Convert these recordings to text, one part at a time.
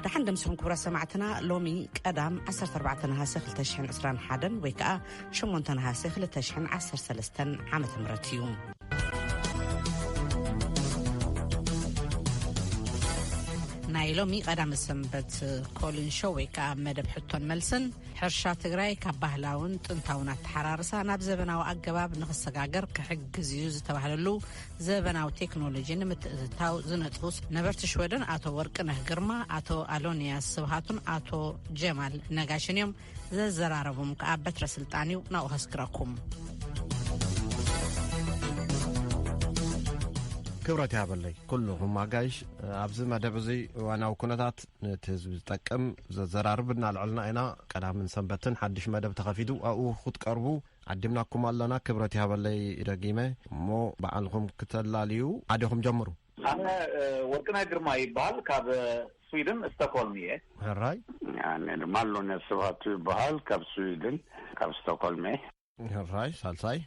ደሓን ደምስኹም ክቡራት ሰማዕትና። ሎሚ ቀዳም ዓሰርተ ኣርባዕተ ነሃሰ ክልተ ሽሕን ዕስራን ሓደን ወይ ከዓ ሸሞንተ ነሃሰ ክልተ ሽሕን ዓሰርተ ሰለስተን ዓመተ ምህረት እዩ። ናይ ሎሚ ቀዳመ ሰንበት ኮሊን ሾው ወይ ከዓ መደብ ሕቶን መልስን፣ ሕርሻ ትግራይ ካብ ባህላውን ጥንታውን ኣተሓራርሳ ናብ ዘበናዊ ኣገባብ ንኽሰጋገር ክሕግዝ እዩ ዝተባህለሉ ዘበናዊ ቴክኖሎጂ ንምትእትታው ዝነጥፉ ነበርቲ ሽወደን ኣቶ ወርቅነህ ግርማ፣ ኣቶ ኣሎንያስ ስብሃቱን ኣቶ ጀማል ነጋሽን እዮም። ዘዘራረቦም ከዓ በትረ ስልጣን እዩ። ናብኡ ከስክረኩም። ክብረት ያበለይ ኩልኹም ኣጋይሽ። ኣብዚ መደብ እዚ እዋናዊ ኩነታት ነቲ ህዝቢ ዝጠቅም ዘዘራርብ እናልዕልና ኢና። ቀዳምን ሰንበትን ሓድሽ መደብ ተኸፊቱ ኣብኡ ክትቀርቡ ዓዲምናኩም ኣለና። ክብረት ያበለይ ደጊመ። እሞ በዓልኹም ክተላልዩ ዓዲኹም ጀምሩ። ኣነ ወርቅነህ ግርማ ይበሃል፣ ካብ ስዊድን ስቶክሆልም እየ። ሕራይ። ኣነ ድማ ኣሎነ ስብሃቱ ይበሃል፣ ካብ ስዊድን፣ ካብ ስቶክሆልም እየ። ሕራይ። ሳልሳይ።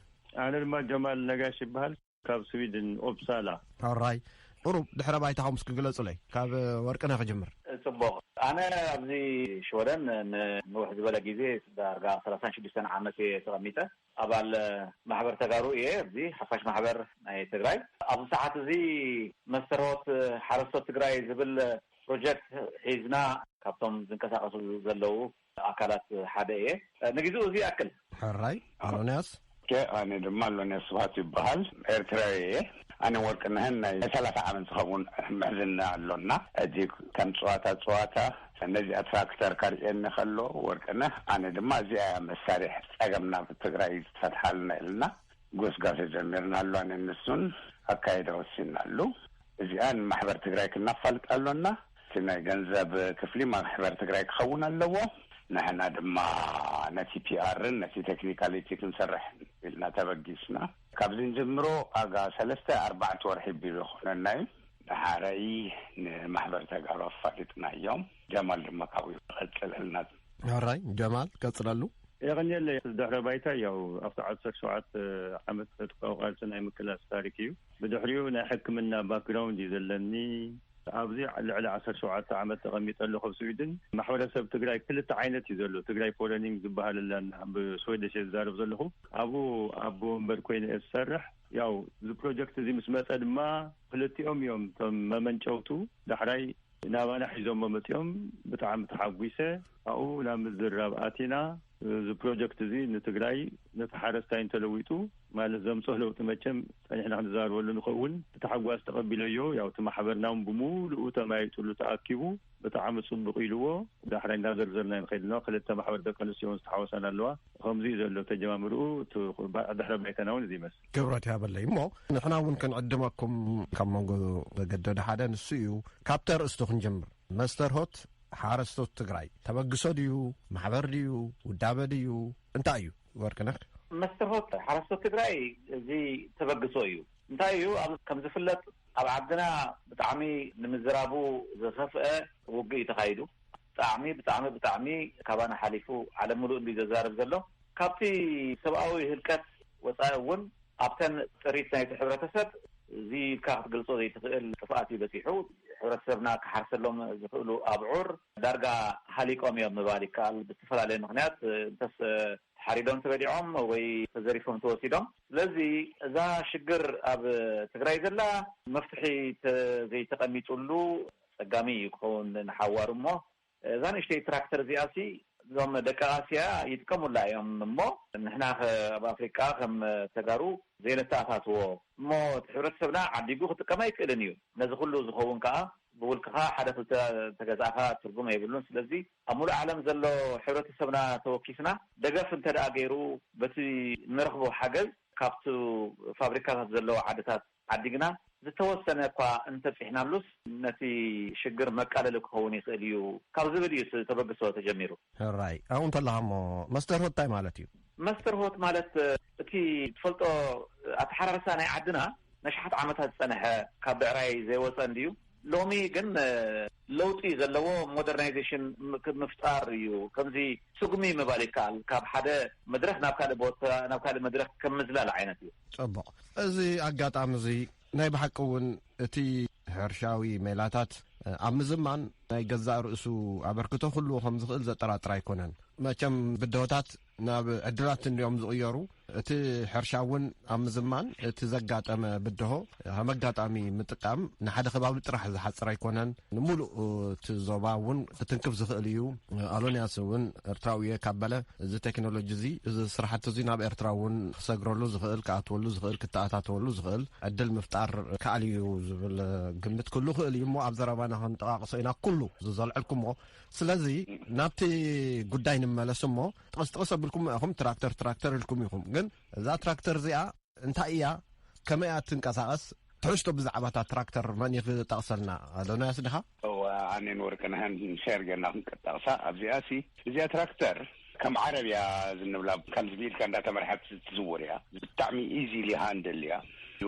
ኣነ ድማ ጀማል ነጋሽ ይበሃል፣ ካብ ስዊድን ኦፕሳላ። ሕራይ። ቁሩብ ድሕረ ባይታኹም እስኪ ግለጹለይ። ካብ ወርቅነህ ክጅምር። ጽቡቕ። ኣነ ኣብዚ ሽወደን ንንውሕ ዝበለ ግዜ፣ ዳርጋ ሰላሳን ሽዱሽተን ዓመት እየ ተቐሚጠ። ኣባል ማሕበር ተጋሩ እየ። ኣብዚ ሓፋሽ ማሕበር ናይ ትግራይ። ኣብዚ ሰዓት እዚ መስተርሆት ሓረስቶት ትግራይ ዝብል ፕሮጀክት ሒዝና ካብቶም ዝንቀሳቐሱ ዘለዉ ኣካላት ሓደ እየ። ንግዜኡ እዚ ይኣክል። ሕራይ። ኣሎንያስ። ኣነ ድማ ኣሎንያስ ስብሃት ይበሃል፣ ኤርትራዊ እየ። ኣነ ወርቅነህን ናይ ሰላሳ ዓመት ዝኸውን ምሕዝና ኣሎና። እዚ ከም ጸዋታ ጸዋታ ነዚኣ ትራክተር ካርእየኒ ከሎ፣ ወርቅነህ፣ ኣነ ድማ እዚኣ እያ መሳርሒ ጸገምና ኣብ ትግራይ ዝፈትሓልና ኢልና ጎስጋሰ ጀሚርና ኣሎ። ኣነ ንሱን ኣካይዳ ወሲናሉ። እዚኣ ንማሕበር ትግራይ ክናፋልጥ ኣሎና። እቲ ናይ ገንዘብ ክፍሊ ማሕበር ትግራይ ክኸውን ኣለዎ። ንሕና ድማ ነቲ ፒኣርን ነቲ ቴክኒካሊቲ ክንሰርሕ ኢልና ተበጊስና። ካብዚ ንጅምሮ፣ ኣጋ ሰለስተ ኣርባዕተ ወርሒ ቢሉ ይኾነና እዩ። ንሓረይ ንማሕበር ተጋሩ ኣፋሊጥና እዮም። ጀማል ድማ ካብኡ ይቐጽለልና። ሕራይ። ጀማል፣ ቀጽለሉ። የቐንየለይ። ድሕረ ባይታ ያው ኣብቲ ዓሰርተ ሸውዓተ ዓመት ዕጥቃዊ ቃልሲ ናይ ምክላስ ታሪክ እዩ። ብድሕሪኡ ናይ ሕክምና ባክግራውንድ እዩ ዘለኒ። ኣብዚ ልዕሊ ዓሰርተ ሸውዓተ ዓመት ተቐሚጠ ኣለኹ ኣብ ስዊድን። ማሕበረሰብ ትግራይ ክልተ ዓይነት እዩ ዘሎ። ትግራይ ፖለኒንግ ዝበሃል ኣላ፣ ብስዌደሽ እየ ዝዛረብ ዘለኹ። ኣብኡ ኣቦ ወንበር ኮይነ እየ ዝሰርሕ። ያው እዚ ፕሮጀክት እዚ ምስ መፀ ድማ ክልቲኦም እዮም እቶም መመንጨውቱ። ዳሕራይ ናባና ሒዞሞ መፂኦም። ብጣዕሚ ተሓጒሰ። ኣብኡ ናብ ምዝራብ ኣቲና። እዚ ፕሮጀክት እዚ ንትግራይ፣ ነቲ ሓረስታይ እንተለዊጡ ማለት ዘምፅኦ ለውጢ መቸም ፀኒሕና ክንዛረበሉ ንኸውን። ብታሕጓስ ተቐቢለዮ። ያው እቲ ማሕበርና እውን ብምሉኡ ተማይጡሉ ተኣኪቡ ብጣዕሚ ፅቡቕ ኢልዎ። ዳሕራይ እንዳዘርዘርና ንኸይድ ኣለና። ክልተ ማሕበር ደቂ ኣንስትዮ እውን ዝተሓወሳን ኣለዋ። ከምዚ እዩ ዘሎ ተጀማምርኡ። እቲ ድሕረ ባይታና እውን እዚ ይመስል። ክብረት ያበለይ። እሞ ንሕና እውን ክንዕድመኩም ካብ መንጎ ዘገደደ ሓደ ንሱ እዩ። ካብቲ ኣርእስቱ ክንጀምር። መስተርሆት ሓረስቶት ትግራይ ተበግሶ ድዩ? ማሕበር ድዩ? ውዳበ ድዩ? እንታይ እዩ? ወርቅነህ። መስተርሆት ሓረስቶት ትግራይ እዚ ተበግሶ እዩ። እንታይ እዩ? ኣብ፣ ከም ዝፍለጥ ኣብ ዓድና ብጣዕሚ ንምዝራቡ ዝኸፍአ ውግእ እዩ ተኻይዱ። ብጣዕሚ፣ ብጣዕሚ፣ ብጣዕሚ ካባና ሓሊፉ ዓለም ምሉእ እንዲ ዘዛርብ ዘሎ። ካብቲ ሰብኣዊ ህልቀት ወፃኢ እውን ኣብተን ጥሪት ናይቲ ሕብረተሰብ እዚ ኢልካ ክትገልጾ ዘይትኽእል ጥፍኣት እዩ በፂሑ። ሕብረተሰብና ክሓርሰሎም ዝኽእሉ ኣብዑር ዳርጋ ሃሊቆም እዮም ምባል ይከኣል። ብዝተፈላለየ ምኽንያት እንተስ ተሓሪዶም ተበሊዖም ወይ ተዘሪፎም ተወሲዶም። ስለዚ እዛ ሽግር ኣብ ትግራይ ዘላ መፍትሒ ተ-፣ ዘይተቐሚጡሉ ፀጋሚ እዩ ክኸውን ንሓዋሩ። እሞ እዛ ንእሽተይ ትራክተር እዚኣሲ እዞም ደቂ ኣስያ ይጥቀሙላ እዮም። እሞ ንሕና ከ-፣ ኣብ ኣፍሪቃ ከም ተጋሩ ዘይነተኣታትዎ እሞ እቲ ሕብረተሰብና ዓዲጉ ክጥቀም ኣይክእልን እዩ። ነዚ ኩሉ ዝኸውን ከዓ ብውልቅኻ ሓደ ክልተ ተገዛእኻ ትርጉም የብሉን። ስለዚ ኣብ ሙሉእ ዓለም ዘሎ ሕብረተሰብና ተወኪስና ደገፍ እንተ ደኣ ገይሩ በቲ ንረኽቦ ሓገዝ ካብቲ ፋብሪካታት ዘለዎ ዓድታት ዓዲግና ዝተወሰነ እኳ እንተብፂሕናሉስ ነቲ ሽግር መቃለሊ ክኸውን ይኽእል እዩ ካብ ዝብል እዩ ተበግሶ ተጀሚሩ። ሕራይ። ኣብኡ እንተለኻ እሞ መስተርሆት እንታይ ማለት እዩ? መስተርሆት ማለት እቲ ትፈልጦ ኣተሓራርሳ ናይ ዓድና ነሽሓት ዓመታት ዝፀንሐ ካብ ብዕራይ ዘይወፀ እንድዩ። ሎሚ ግን ለውጢ ዘለዎ ሞደርናይዜሽን ምፍጣር እዩ። ከምዚ ስጉሚ ምባል ይከኣል። ካብ ሓደ መድረክ ናብ ካልእ ቦታ፣ ናብ ካልእ መድረክ ከም ምዝላል ዓይነት እዩ። ጽቡቕ። እዚ ኣጋጣሚ እዚ ናይ ብሓቂ እውን እቲ ሕርሻዊ ሜላታት ኣብ ምዝማን ናይ ገዛእ ርእሱ ኣበርክቶ ክህልዎ ከም ዝኽእል ዘጠራጥር ኣይኮነን። መቸም ብድሆታት ናብ ዕድላት እንዲዮም ዝቕየሩ። እቲ ሕርሻ እውን ኣብ ምዝማን እቲ ዘጋጠመ ብድሆ ከም ኣጋጣሚ ምጥቃም ንሓደ ከባቢ ጥራሕ ዝሓጽር ኣይኮነን፣ ንምሉእ እቲ ዞባ እውን ክትንክፍ ዝኽእል እዩ። ኣሎንያስ እውን ኤርትራዊ እየ ካብ በለ፣ እዚ ቴክኖሎጂ እዚ፣ እዚ ስራሕቲ እዚ ናብ ኤርትራ እውን ክሰግረሉ ዝኽእል፣ ክኣትወሉ ዝኽእል፣ ክተኣታተወሉ ዝኽእል ዕድል ምፍጣር ከኣል እዩ ዝብል ግምት ክህሉ ክእል እዩ። እሞ ኣብ ዘረባና ክንጠቃቅሶ ኢና ኩሉ ዝዘልዐልኩሞ። ስለዚ ናብቲ ጉዳይ ንመለስ እሞ፣ ጥቕስ ጥቕስ ኣቢልኩም ኢኹም፣ ትራክተር ትራክተር ኢልኩም ኢኹም። ግን እዛ ትራክተር እዚኣ እንታይ እያ? ከመይ እያ ትንቀሳቐስ? ትሕዝቶ ብዛዕባ እታ ትራክተር መን እዩ ክጠቕሰልና? ኣዶናያስ ድኻ? እወ፣ ኣነን ወርቅነህን ሸር ጌርና ክንቀጣቕሳ። ኣብዚኣ ሲ እዚኣ ትራክተር ከም ዓረብያ ዝንብላ፣ ከምዚ ኢልካ እንዳተመርሐት ትዝውር እያ። ብጣዕሚ ኢዚሊ ሃንድል እያ።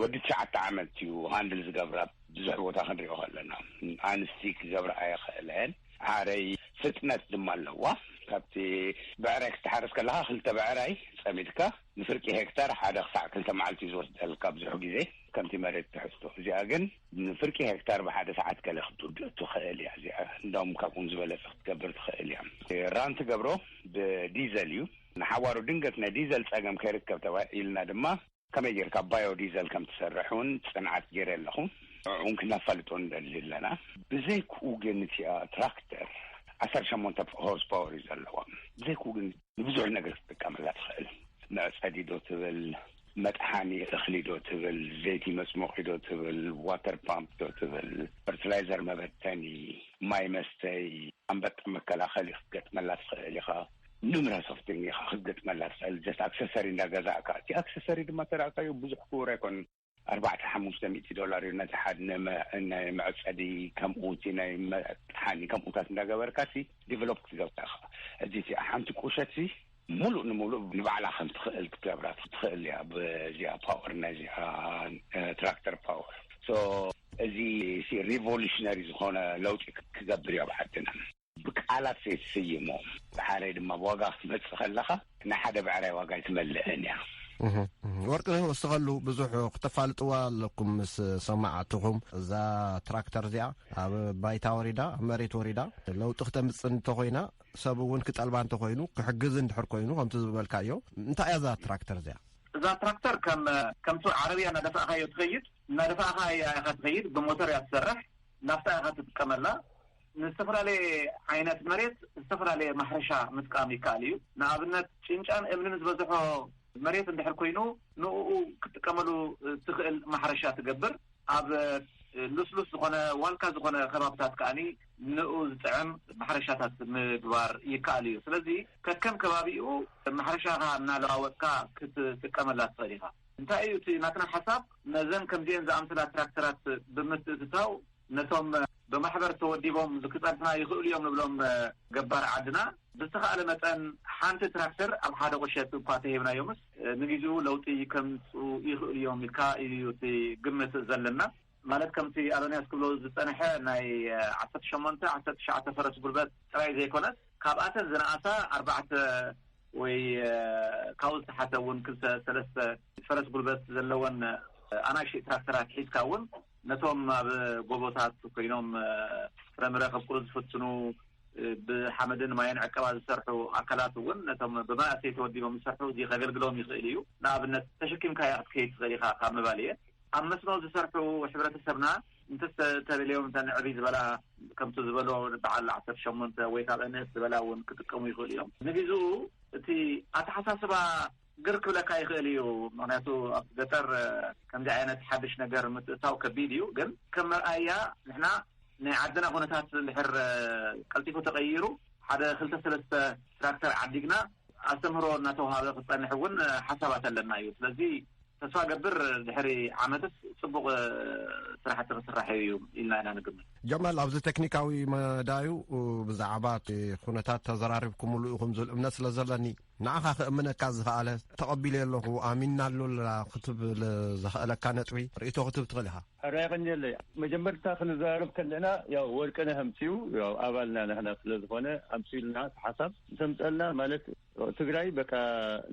ወዲ ትሽዓተ ዓመት እዩ ሃንድል ዝገብራ። ብዙሕ ቦታ ክንሪኦ ከለና ኣንስቲ ክገብራ ኣይኽእለን። ዓረይ ፍጥነት ድማ ኣለዋ። ካብቲ ብዕራይ ክትሓርስ ከለኻ ክልተ ብዕራይ ጸሚድካ ንፍርቂ ሄክታር ሓደ ክሳዕ ክልተ መዓልቲ እዩ ዝወስደልካ ብዙሕ ግዜ ከምቲ መሬት ትሕዝቶ። እዚኣ ግን ንፍርቂ ሄክታር ብሓደ ሰዓት ገለ ክትውድእ ትኽእል እያ። እዚኣ እንዳውም ካብኡን ዝበለጸ ክትገብር ትኽእል እያ። ራን ትገብሮ ብዲዘል እዩ። ንሓዋሩ ድንገት ናይ ዲዘል ጸገም ከይርከብ ተባሂልና ድማ ከመይ ጌርካ ባዮ ዲዘል ከም ትሰርሕ እውን ጽንዓት ገይረ ኣለኹ። ንዕኡ እውን ክነፋልጦ ንደሊ ኣለና። ብዘይክኡ ግን እቲኣ ትራክተር ዓሰርተ ሸሞንተ ሆርስ ፓወር እዩ ዘለዋ። ብዘይክኡ ግን ንብዙሕ ነገር ክትጥቀመላ ትኽእል። መዕጸዲ ዶ ትብል፣ መጥሓኒ እኽሊ ዶ ትብል፣ ዘይቲ መጽሞቒ ዶ ትብል፣ ዋተር ፓምፕ ዶ ትብል፣ ፈርቲላይዘር መበተኒ፣ ማይ መስተይ፣ ኣንበጣ መከላኸሊ ክትገጥመላ ትኽእል ኢኻ። ኑምረስ ኦፍ ቲንግ ኢኻ ክትገጥመላ ትኽእል። ጀስት ኣክሰሰሪ እንዳገዛእካ፣ እቲ ኣክሰሰሪ ድማ ተራእካዮ ብዙሕ ክቡር ኣይኮን። ኣርባዕተ ሓሙሽተ ሚእቲ ዶላር እዩ ነቲ ሓደ ናይ መ- ናይ መዕጸዲ፣ ከምኡ እቲ ናይ መጥሓኒ ከምኡታት እንዳገበርካ ሲ ዲቨሎፕ ክትገብራ ኢኻ። ሕጂ እቲ ሓንቲ ቁሸት ሲ ሙሉእ ንሙሉእ ንባዕላ ከም ትኽእል ክትገብራ ትኽእል እያ ብዚኣ ፓወር፣ ናይዚኣ ትራክተር ፓወር። ሶ እዚ ሲ ሪቮሉሽነሪ ዝኾነ ለውጢ ክገብር እዩ ኣብ ዓድና። ብቃላት ዘይትስይሞ፣ ብሓረይ ድማ ብዋጋ ክትመጽእ ከለኻ ንሓደ ብዕራይ ዋጋ ኣይትመልእን እያ። ወርቅነህ ወስኸሉ ብዙሕ ክተፋልጥዋ ኣለኩም ምስ ሰማዕትኹም። እዛ ትራክተር እዚኣ ኣብ ባይታ ወሪዳ፣ ኣብ መሬት ወሪዳ ለውጢ ክተምጽእ እንተኾይና፣ ሰብ እውን ክጠልባ እንተኾይኑ፣ ክሕግዝ እንድሕር ኮይኑ፣ ከምቲ ዝበልካዮ፣ እንታይ እያ እዛ ትራክተር እዚኣ? እዛ ትራክተር ከም ከምቲ ዓረብያ እናደፋእካዮ ትኸይድ፣ እናደፋእካ እያ ኢኻ ትኸይድ። ብሞተር እያ ትሰርሕ፣ ናፍታ ኢኻ ትጥቀመላ። ንዝተፈላለየ ዓይነት መሬት ዝተፈላለየ ማሕረሻ ምጥቃም ይከኣል እዩ። ንኣብነት ጭንጫን እምንን ዝበዝሖ መሬት እንድሕር ኮይኑ ንኡ ክትጥቀመሉ ትኽእል ማሕረሻ ትገብር። ኣብ ልስሉስ ዝኾነ ዋልካ ዝኾነ ከባብታት ከኣኒ ንኡ ዝጥዕም ማሕረሻታት ምግባር ይከኣል እዩ። ስለዚ ከከም ከባቢኡ ማሕረሻኻ እናለዋወጥካ ክትጥቀመላ ትኽእል ኢኻ። እንታይ እዩ እቲ ናትና ሓሳብ? ነዘን ከምዚአን ዝኣምሰላ ትራክተራት ብምትእትታው ነቶም ብማሕበር ተወዲቦም ክጸንሑና ይኽእሉ እዮም ንብሎም ገባር ዓድና ብዝተኻእለ መጠን ሓንቲ ትራክተር ኣብ ሓደ ቁሸት እኳ ተሂብናዮምስ ንግዜኡ ለውጢ ከምፅኡ ይኽእሉ እዮም ኢልካ እዩ እቲ ግምት ዘለና። ማለት ከምቲ ኣሎንያስ ክብሎ ዝፀንሐ ናይ ዓሰርተ ሸሞንተ ዓሰርተ ትሽዓተ ፈረስ ጉልበት ጥራይ ዘይኮነስ ካብኣተን ዝነኣሳ ኣርባዕተ ወይ ካብኡ ዝተሓተ እውን ክልተ ሰለስተ ፈረስ ጉልበት ዘለወን ኣናእሽተይ ትራክተራት ሒዝካ እውን ነቶም ኣብ ጎቦታት ኮይኖም ፍረምረ ከብቁሉ ዝፍትኑ ብሓመድን ማይን ዕቀባ ዝሰርሑ ኣካላት እውን ነቶም ብመናእሰይ ተወዲቦም ዝሰርሑ እዚ ከገልግሎም ይኽእል እዩ። ንኣብነት ተሸኪምካያ ክትከይድ ትኽእል ኢኻ ካብ ምባል እየ። ኣብ መስኖ ዝሰርሑ ሕብረተሰብና እንተተደልዮም እተን ዕብይ ዝበላ ከምቲ ዝበሎ በዓል ዓሰርተ ሸሞንተ ወይ ካብ ኣንእስ ዝበላ እውን ክጥቀሙ ይኽእሉ እዮም። ንግዜኡ እቲ ኣተሓሳስባ ግር ክብለካ ይኽእል እዩ። ምክንያቱ ኣብ ገጠር ከምዚ ዓይነት ሓድሽ ነገር ምትእታው ከቢድ እዩ። ግን ከም መርኣያ ንሕና ናይ ዓድና ኩነታት እንድሕር ቀልጢፉ ተቐይሩ ሓደ ክልተ ሰለስተ ትራክተር ዓዲግና ኣስተምህሮ እናተውሃበ ክፀንሕ እውን ሓሳባት ኣለና እዩ። ስለዚ ተስፋ ገብር ድሕሪ ዓመትስ ጽቡቕ ስራሕቲ ክስራሕ እዩ ኢልና ኢና ንግምት። ጀማል፣ ኣብዚ ቴክኒካዊ መዳዩ ብዛዕባ እቲ ኩነታት ተዘራሪብኩምሉ ኢኹም ዝብል እምነት ስለ ዘለኒ፣ ንዓኻ ክእምነካ ዝኸኣለ፣ ተቐቢለ ኣለኹ፣ ኣሚናሉ ክትብል ዘኽእለካ ነጥቢ ርእይቶ ክትብ ትኽእል ኢኻ። ሕራይ ቀንየለይ። መጀመርታ ክንዘራረብ ከለና፣ ያው ወርቅነህ ኣምፅኡ፣ ያው ኣባልና ንሕና ስለ ዝኾነ ኣምፅኡልና እቲ ሓሳብ ምስ ኣምፀልና፣ ማለት ትግራይ በቃ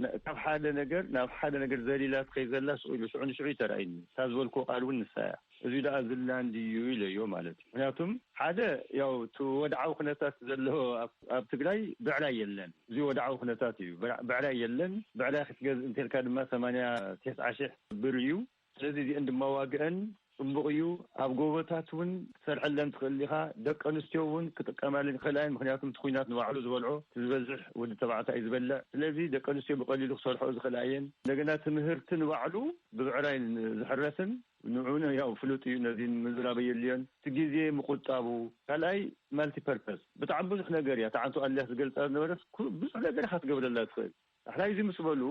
ነ-፣ ካብ ሓደ ነገር ናብ ሓደ ነገር ዘሊላ ትኸይድ ዘላ ስቕ ኢሉ ሽዑ ንሽዑ እዩ ተራእዩኒ። እታ ዝበልክዎ ቃል እውን ንሳ እያ። እዚ ደኣ ዝላን ድዩ ኢለዮ ማለት እዩ። ምክንያቱም ሓደ ያው እቲ ወድዓዊ ኩነታት ዘለዎ ኣብ፣ ኣብ ትግራይ ብዕራይ የለን። እዚ ወድዓዊ ኩነታት እዩ። ብዕ-፣ ብዕራይ የለን። ብዕራይ ክትገዝእ እንተልካ ድማ ሰማንያ ተስዓ ሽሕ ብር እዩ። ስለዚ እዚአን ድማ ዋግአን ጽቡቕ እዩ። ኣብ ጎቦታት እውን ክትሰርሐለን ትኽእል ኢኻ። ደቂ ኣንስትዮ እውን ክጥቀማለን ይኽእላ እየን። ምክንያቱም እቲ ኩናት ንባዕሉ ዝበልዖ እቲ ዝበዝሕ ወዲ ተባዕታይ እዩ ዝበልዕ። ስለዚ ደቂ ኣንስትዮ ብቐሊሉ ክሰርሖ ዝኽእላ እየን። እንደገና ትምህርቲ ንባዕሉ ብብዕራይ ዝሕረስን ንዑ ያው ፍሉጥ እዩ። ነዚ ምዝራብ የድልዮን። እቲ ግዜ ምቁጣቡ። ካልኣይ ማልቲ ፐርፐስ ብጣዕሚ ብዙሕ ነገር እያ። ተዓንቱ ኣልያስ ዝገልጻ ዝነበረት ኩ-፣ ብዙሕ ነገር ኢኻ ትገብረላ ትኽእል። ዳሕራይ እዚ ምስ በሉ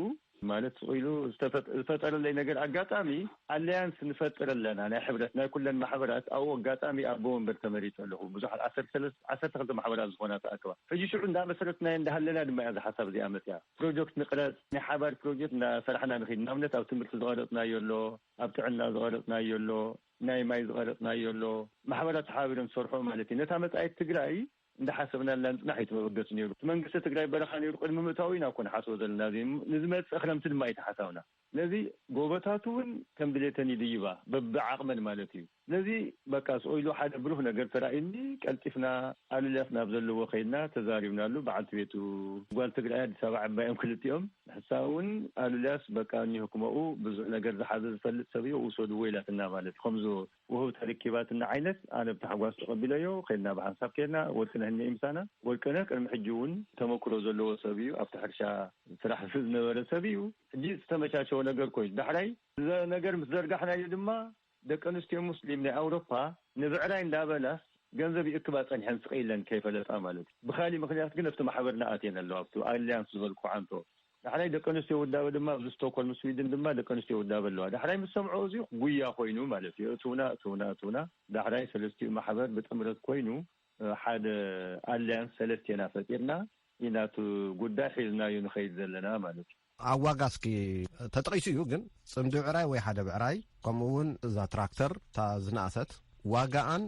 ማለት ስቕ ኢሉ ዝተፈጥ-፣ ዝፈጠረለይ ነገር ኣጋጣሚ ኣለያንስ ንፈጥር ኣለና ናይ ሕብረት ናይ ኩለን ማሕበራት ኣብኡ ኣጋጣሚ ኣቦ ወንበር ተመሪጸ ኣለኹ። ብዙሓት ዓሰርተ ሰለስተ ዓሰርተ ክልተ ማሕበራት ዝኾና ተኣከባ። ሕጂ ሽዑ እንዳመሰረትናዮ እንዳሃለና ድማ እያ እዛ ሓሳብ እዚኣ መጽያ። ፕሮጀክት ንቕረጽ፣ ናይ ሓባር ፕሮጀክት እንዳሰራሕና ንኺድ። ንኣብነት ኣብ ትምህርቲ ዝቐረጽናዮ ኣሎ፣ ኣብ ጥዕና ዝቐረጽናዮ ኣሎ፣ ናይ ማይ ዝቐረጽናዮ ኣሎ። ማሕበራት ተሓባቢሮም ዝሰርሑ ማለት እዩ። ነታ መጻኢት ትግራይ እንዳሓሰብናላ ምጽናሕ እዩ እቲ መበገሲ ነይሩ። እቲ መንግስቲ ትግራይ በረኻ ነይሩ ቅድሚ ምእታዉ ኢና እኮ ንሓስቦ ዘለና። እዚ ንዝመጽእ ክረምቲ ድማ እዩ ተሓሳብና። ነዚ ጎቦታቱ እውን ከም ድሌተን ይድይባ በብዓቕመን ማለት እዩ። ስለዚ በቃ ስቕ ኢሉ ሓደ ብሩህ ነገር ተራእዩኒ፣ ቀልጢፍና ኣሉላስ ናብ ዘለዎ ከይድና ተዛሪብናሉ። በዓልቲ ቤቱ ጓል ትግራይ ኣዲስ ኣበባ ዓባዮም ክልቲኦም። ንሕሳ እውን ኣሉላስ በቃ እኒሆ ክመኡ ብዙሕ ነገር ዝሓዘ ዝፈልጥ ሰብ እዩ፣ ውሰድዎ ኢላትና ማለት እዩ። ከምዚ ውህብቶ ርኪባትና ዓይነት ኣነ ብታሕጓስ ተቐቢለዮ። ከድና ብሓንሳብ ከድና፣ ወርቅነህ እኒአ ምሳና። ወርቅነህ ቅድሚ ሕጂ እውን ተመክሮ ዘለዎ ሰብ እዩ። ኣብቲ ሕርሻ ስራሕ ዝነበረ ሰብ እዩ። ሕጂ ዝተመቻቸወ ነገር ኮይኑ፣ ዳሕራይ እዚ ነገር ምስ ዘርጋሕናዮ ድማ ደቂ ኣንስትዮ ሙስሊም ናይ ኣውሮፓ ንብዕራይ እንዳበላስ ገንዘብ ይእክባ ጸኒሐን ስቕ ኢለን ከይፈለጣ ማለት እዩ። ብኻሊእ ምኽንያት ግን ኣብቲ ማሕበርና ኣትየን ኣለዋ፣ ኣብቲ ኣልያንስ ዝበልኩ ዓንቶ። ዳሕራይ ደቂ ኣንስትዮ ውዳበ ድማ ኣብዚ ስቶክሆልም ስዊድን ድማ ደቂ ኣንስትዮ ውዳበ ኣለዋ። ዳሕራይ ምስ ሰምዖ እዚ ጉያ ኮይኑ ማለት እዩ። እትውና፣ እትውና፣ እትውና። ዳሕራይ ሰለስቲኡ ማሕበር ብጥምረት ኮይኑ፣ እ፣ ሓደ ኣልያንስ ሰለስቴና ፈጢርና ኢና እቲ ጉዳይ ሒዝናዮ ንኸይድ ዘለና ማለት እዩ። ኣብ ዋጋ እስኪ ተጠቒሱ እዩ፣ ግን ጽምዲ ብዕራይ ወይ ሓደ ብዕራይ፣ ከምኡ እውን እዛ ትራክተር እታ ዝነኣሰት ዋጋኣን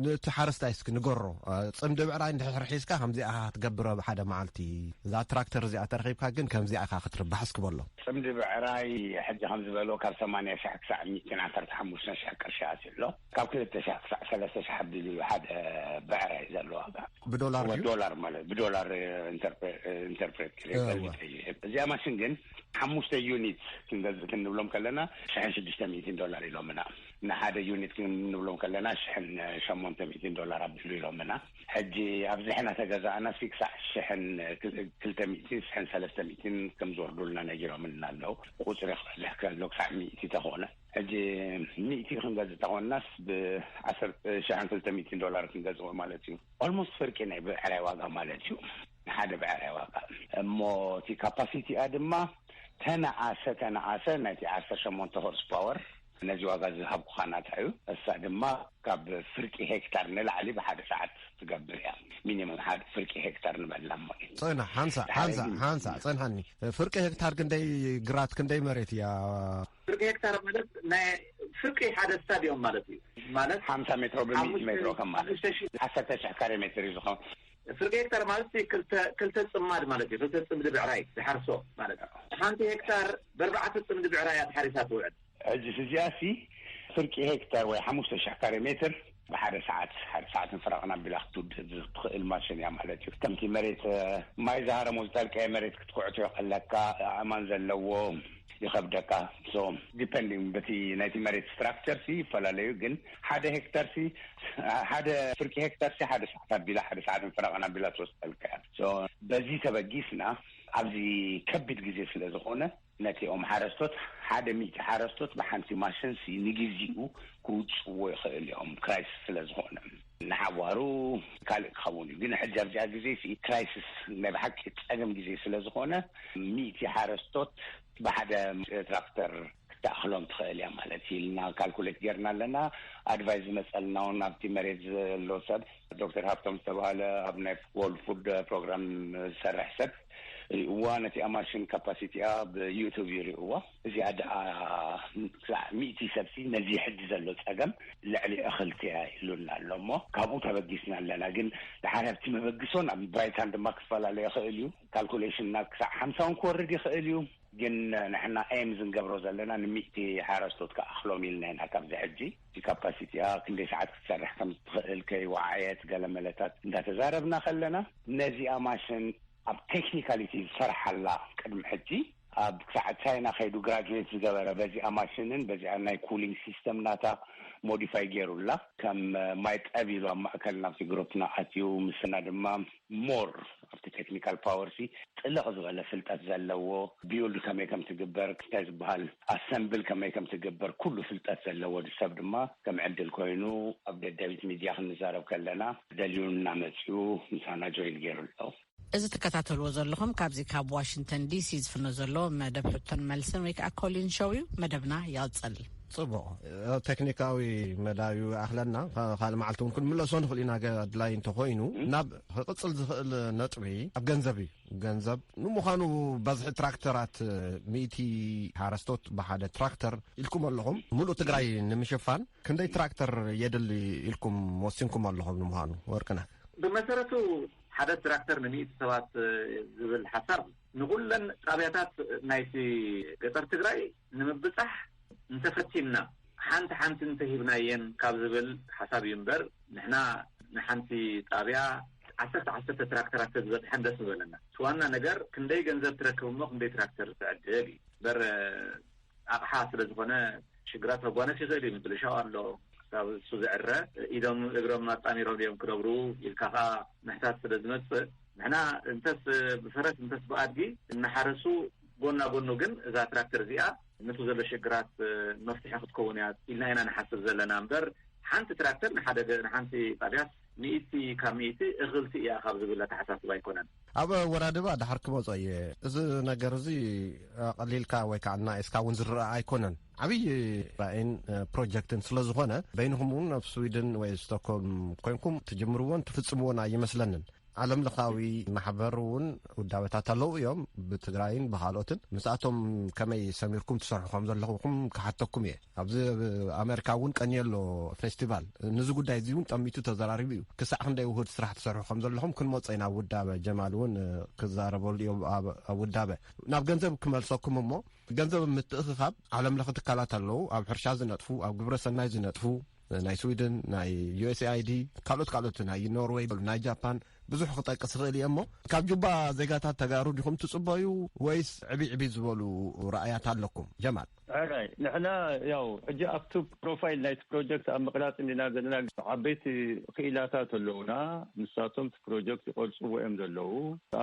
ነቲ ሓረስታይ እስኪ ንገሮ። እ፣ ጽምዲ ብዕራይ እንድሕር ሒዝካ ከምዚኣ ኢኻ ክትገብሮ ብሓደ መዓልቲ፣ እዛ ትራክተር እዚኣ ተረኺብካ ግን ከምዚኣ ኢኻ ክትርባሕ እስኪ በሎ። ጽምዲ ብዕራይ ሕጂ ከም ዝበሎ ካብ ሰማንያ ሽሕ ክሳዕ ሚእትን ዓሰርተ ሓሙሽተ ሽሕ ቅርሺ ኣትዩ ኣሎ። ካብ ክልተ ሽሕ ክሳዕ ሰለስተ ሽሕ ኣቢሉ እዩ ሓደ ብዕራይ ዘሎ ዋጋ። ብዶላር ድዩ? ዶላር ማለት ብዶላር ኢንተርፕሬ-፣ ኢንተርፕሬት ገይረ እወ። ገልቢጠ እዩ። እዚኣ ማሽን ግን ሓሙሽተ ዩኒት ክንገዝእ ክንብሎም ከለና ሽሕን ሽዱሽተ ሚእትን ዶላር ኢሎምና። ንሓደ ዩኒት ክንብሎም ከለና ሽሕን ሸሞንተ ሚእትን ዶላር ኣቢሉ ኢሎምና። ሕጂ ኣብዚሕና ተገዛእና ሲ ክሳዕ ሽሕን ክልተ ሚእትን፣ ሽሕን ሰለስተ ሚእትን ከም ዝወርዱልና ነጊሮምና ኣለዉ። ቁፅሪ ክበዝሕ ከሎ ክሳዕ ሚእቲ ተኾነ። ሕጂ ሚእቲ ክንገዝእ ተኾንናስ ብዓሰርተ ሽሕን ክልተ ሚእትን ዶላር ክንገዝኦ ማለት እዩ። ኦልሞስት ፍርቂ ናይ ብዕራይ ዋጋ ማለት እዩ። ሓደ ብዕራይ ዋጋ። እሞ እቲ ካፓሲቲኣ ድማ ተነኣሰ፣ ተነኣሰ ናይቲ ዓሰርተ ሸሞንተ ሆርስ ፓወር ነዚ ዋጋ ዝሃብኩኻ ናታ እዩ። እሳ ድማ ካብ ፍርቂ ሄክታር ንላዕሊ ብሓደ ሰዓት ትገብር እያ። ሚኒመም ሓደ ፍርቂ ሄክታር ንበላ እሞ እዩ። ጽንሕ፣ ሓንሳእ፣ ሓደ ሓንሳእ፣ ሓንሳእ፣ ጽንሓኒ። ፍርቂ ሄክታር ክንደይ ግራት፣ ክንደይ መሬት እያ? ፍርቂ ሄክታር ማለት ናይ ፍርቂ ሓደ ስታዲዮም ማለት እዩ። ማለት ሓምሳ ሜትሮ ብሚእቲ ሓሙሽተ ሜትሮ ከም ማለት ሓሙሽተ ሺህ ዓሰርተ ሺሕ ካሬ ሜትር እዩ ዝኸውን። ፍርቂ ሄክታር ማለት ክልተ፣ ክልተ ጽማድ ማለት እዩ። ክልተ ጽምዲ ብዕራይ ዝሓርሶ ማለት እዩ። ሓንቲ ሄክታር ብኣርባዕተ ጽምዲ ብዕራይ እያ ተሓሪሳ ትውዕል። ሕጂ እዚኣ ሲ ፍርቂ ሄክታር ወይ ሓሙሽተ ሽሕ ካሬ ሜትር ብሓደ ሰዓት፣ ሓደ ሰዓትን ፈረቓን ኣቢላ ክትውድእ ትኽእል ማሽን እያ ማለት እዩ። ከምቲ መሬት፣ እ፣ ማይ ዝሃረሞ ዝጠልቀየ መሬት ክትኩዕቶ ከለካ፣ ኣእማን ዘለዎ ይኸብደካ። ሶ ዲፐንዲንግ በቲ ናይቲ መሬት ስትራክቸር ሲ ይፈላለዩ፣ ግን ሓደ ሄክታር ሲ፣ ሓደ ፍርቂ ሄክታር ሲ ሓደ ሰዓት ኣቢላ፣ ሓደ ሰዓትን ፈረቓን ኣቢላ ትወስደልካ እያ። ሶ በዚ ተበጊስና ኣብዚ ከቢድ ግዜ ስለ ዝኾነ ነቲኦም ሓረስቶት፣ ሓደ ሚእቲ ሓረስቶት ብሓንቲ ማሽንሲ ንግዜኡ ክውጽእዎ ይኽእል እዮም፣ ክራይሲስ ስለ ዝኾነ። ንሓዋሩ ካልእ ክኸውን እዩ፣ ግን ሕጂ ኣብዚኣ ግዜሲ ክራይሲስ ናይ ብሓቂ ጸገም ግዜ ስለ ዝኾነ፣ ሚእቲ ሓረስቶት ብሓደ ትራክተር ትኣኽሎም ትኽእል እያ ማለት እዩ ኢልና ካልኩሌት ጌርና ኣለና። ኣድቫይስ ዝመጸልና እውን ኣብቲ መሬት ዘሎ ሰብ ዶክተር ሃብቶም ዝተባህለ ኣብ ናይ ወርልድ ፉድ ፕሮግራም ዝሰርሕ ሰብ ሪእዋ፣ ነቲኣ ማሽን ካፓሲቲኣ ብዩቱብ ይሪእዋ። እዚኣ ደኣ ክሳዕ ሚእቲ ሰብሲ ነዚ ሕጂ ዘሎ ጸገም ልዕሊ እኽልቲ እያ ኢሉና ኣሎ እሞ ካብኡ ተበጊስና ኣለና። ግን ድሓር ኣብቲ መበግሶን ኣብ ባይታን ድማ ክፈላለ ይኽእል እዩ። ካልኩሌሽንና ክሳዕ ሓምሳውን ክወርድ ይኽእል እዩ። ግን ንሕና ኤም ዝንገብሮ ዘለና ንሚእቲ ሓረስቶት ክኣኽሎም ኢልና ኢና። ካብዚ ሕጂ እቲ ካፓሲቲኣ ክንደይ ሰዓት ክትሰርሕ ከም ትኽእል ከይወዓየት ገለ መለታት እንዳተዛረብና ከለና ነዚኣ ማሽን ኣብ ቴክኒካሊቲ ዝሰርሓላ ቅድሚ ሕጂ ኣብ ክሳዕ ቻይና ከይዱ ግራጁዌት ዝገበረ በዚኣ ማሽንን በዚኣ ናይ ኩሊንግ ሲስተም ናታ ሞዲፋይ ገይሩላ ከም ማይ ጠብ ኢሉ ኣብ ማእከል ናብቲ ግሩፕና ኣትዩ ምስና ድማ ሞር ኣብቲ ቴክኒካል ፓወር ሲ ጥልቕ ዝበለ ፍልጠት ዘለዎ ቢውልድ ከመይ ከም ትግበር እንታይ ዝበሃል ኣሰምብል ከመይ ከም ትግበር ኩሉ ፍልጠት ዘለዎ ሰብ ድማ ከም ዕድል ኮይኑ ኣብ ደደቢት ሚድያ ክንዛረብ ከለና ደልዩና መፅኡ ምሳና ጆይን ገይሩ ኣሎ። እዚ ትከታተልዎ ዘለኹም ካብዚ ካብ ዋሽንግተን ዲሲ ዝፍኖ ዘሎ መደብ ሕቶን መልስን ወይ ከዓ ኮሊን ሾው እዩ። መደብና ይቕጽል። ጽቡቕ። ቴክኒካዊ መዳዩ ኣኽለና ካልእ መዓልቲ እውን ክንምለሶ ንኽእል ኢና። ኣድላይ እንተኾይኑ ናብ ክቕጽል ዝኽእል ነጥቢ ኣብ ገንዘብ እዩ። ገንዘብ ንምዃኑ በዝሒ ትራክተራት ሚእቲ ሓረስቶት ብሓደ ትራክተር ኢልኩም ኣለኹም። ሙሉእ ትግራይ ንምሽፋን ክንደይ ትራክተር የድሊ ኢልኩም ወሲንኩም ኣለኹም? ንምዃኑ ወርቅነህ። ብመሰረቱ ሓደ ትራክተር ንሚእቲ ሰባት ዝብል ሓሳብ ንኹለን ጣብያታት ናይቲ ገጠር ትግራይ ንምብጻሕ እንተፈቲንና ሓንቲ ሓንቲ እንተሂብናየን ካብ ዝብል ሓሳብ እዩ እምበር ንሕና ንሓንቲ ጣብያ ዓሰርተ ዓሰርተ ትራክተራት ተዝበፅሐን ደስ ምበለና። እቲ ዋና ነገር ክንደይ ገንዘብ ትረክብ እሞ ክንደይ ትራክተር ትዕድግ እዩ እምበር ኣቕሓ ስለ ዝኾነ ሽግራት ከጓነፍ ይኽእል እዩ። ምብልሻው ኣሎ። ክሳብ እሱ ዝዕረ ኢዶም እግሮም ኣጣሚሮም እዮም ክነብሩ ኢልካ ከዓ ምሕታት ስለ ዝመፅእ ንሕና እንተስ ብፈረስ እንተስ ብኣድጊ እናሓረሱ ጎና ጎኑ ግን እዛ ትራክተር እዚኣ ነቲ ዘሎ ሽግራት መፍትሒ ክትከውን እያ ኢልና ኢና ንሓስብ ዘለና እምበር ሓንቲ ትራክተር ንሓደ ገ- ንሓንቲ ጣብያስ ሚእቲ ካብ ሚእቲ እኽልቲ እያ ካብ ዝብል ኣተሓሳስባ ኣይኮነን። ኣብ ወራድባ ድሓር ክመጾ እየ። እዚ ነገር እዚ ኣቐሊልካ ወይ ከዓ እናኤስካ እውን ዝረአ ኣይኮነን። ዓብዪ ራእይን ፕሮጀክትን ስለ ዝኾነ በይንኹም እውን ኣብ ስዊድን ወይ ስቶክሆልም ኮንኩም ትጅምርዎን ትፍጽምዎን ኣይመስለንን። ዓለም ለኻዊ ማሕበር እውን ውዳበታት ኣለዉ እዮም ብትግራይን ብካልኦትን። ምስኣቶም ከመይ ሰሚርኩም ትሰርሑ ከም ዘለኹም ክሓተኩም እየ። ኣብዚ ኣሜሪካ እውን ቀንየሎ ፌስቲቫል ንዚ ጉዳይ እዚ እውን ጠሚቱ ተዘራሪቡ እዩ። ክሳዕ ክንደይ ውሁድ ስራሕ ትሰርሑ ከም ዘለኹም ክንመጾ ኢና። ውዳበ ጀማል እውን ክዛረበሉ እዩ ኣብ ውዳበ። ናብ ገንዘብ ክመልሰኩም እሞ ገንዘብ ምትእኽኻብ ዓለም ለኸ ትካላት ኣለዉ። ኣብ ሕርሻ ዝነጥፉ፣ ኣብ ግብረ ሰናይ ዝነጥፉ ናይ ስዊድን ናይ ዩ ኤስ ኤ ኣይ ዲ ካልኦት ካልኦት ናይ ኖርወይ ናይ ጃፓን ብዙሕ ክጠቅስ ይኽእል እየ እሞ ካብ ጁባ ዜጋታት ተጋሩ ዲኹም ትፅበዩ ወይስ ዕብይ ዕብይ ዝበሉ ረኣያት ኣለኩም? ጀማል። ሕራይ ንሕና ያው ሕጂ ኣብቲ ፕሮፋይል ናይቲ ፕሮጀክት ኣብ ምቕራፅ እንዲና ዘለና። ዓበይቲ ክኢላታት ኣለውና። ንሳቶም እቲ ፕሮጀክት ይቐርፅዎ እዮም ዘለዉ።